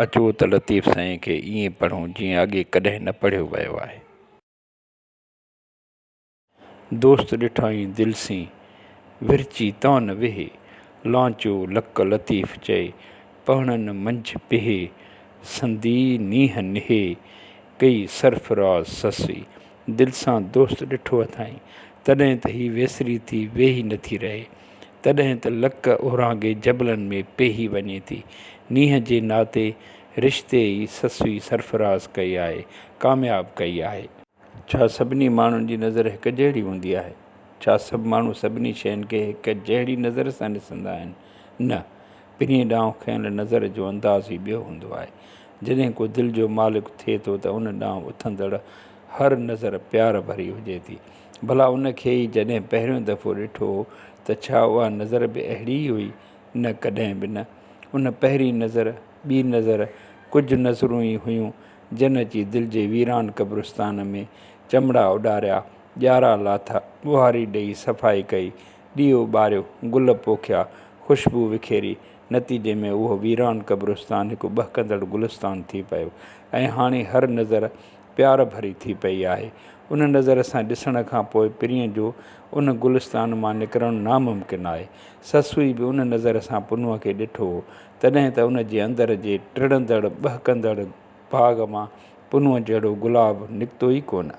اچو ته لطيف سائين کي ائين پڙهون جيئن اڳي ڪڏهن نه پڙهيو ويو آهي. دوست ڏٺائين دل سين، ورچي تان نه ويهي، لانچو لڪ لطيف چئي، پهڻن منجهه پيهي، سندي نينهن نهي، ڪئي سرفراز سسئي. دل سان دوست ڏٺو اٿائين، تڏهن ته هي ويسري ٿي ويهي نٿي رهي. تڏهن ته لڪ اورانگهي جبلن ۾ پيهي وڃي ٿي. نينهن جي ناتي رشتي ئي سسئي سرفراز ڪئي آهي، ڪامياب ڪئي آهي. ڇا سڀني ماڻهن جي نظر هڪ جهڙي هوندي آهي؟ ڇا سڀ ماڻهو سڀني شين کي هڪ جهڙي نظر سان ڏسندا آهن؟ نه، پرينء ڏانهن کنيل نظر جو انداز ئي ٻيو هوندو آهي. جڏهن ڪو دل جو مالڪ ٿئي ٿو ته ان ڏانهن اٿندڙ هر نظر پيار ڀري هجي ٿي. ڀلا ان کي ئي جڏهن پهريون دفعو ڏٺو هو ته ڇا اها نظر به اهڙي ئي هئي؟ نه ڪڏهن به نه. ان پهرين نظر، ٻي نظر، ڪجهه نظرون ئي هيون جن اچي دل جي ويران قبرستان ۾ چمڙا اڏاريا، ڄارا لاٿا، ٻوهاري ڏيئي صفائي ڪئي، ڏيئو ٻاريو، گل پوکيا، خوشبو وکيري، نتيجي ۾ اهو ويران قبرستان هڪ ٻهڪندڙ گلستان ٿي پيو ۽ هاڻي هر نظر پيار ڀري ٿي پئي آهي. ان نظر سان ڏسڻ کان پوء پرينء جو ان گلستان مان نڪرڻ ناممڪن آهي. سسئي به ان نظر سان پنهونء کي ڏٺو هو، تڏهن ته ان جي اندر جي ٽڙندڙ ٻهڪندڙ باغ مان پنهونء جهڙو گلاب نڪتو ئي ڪونه.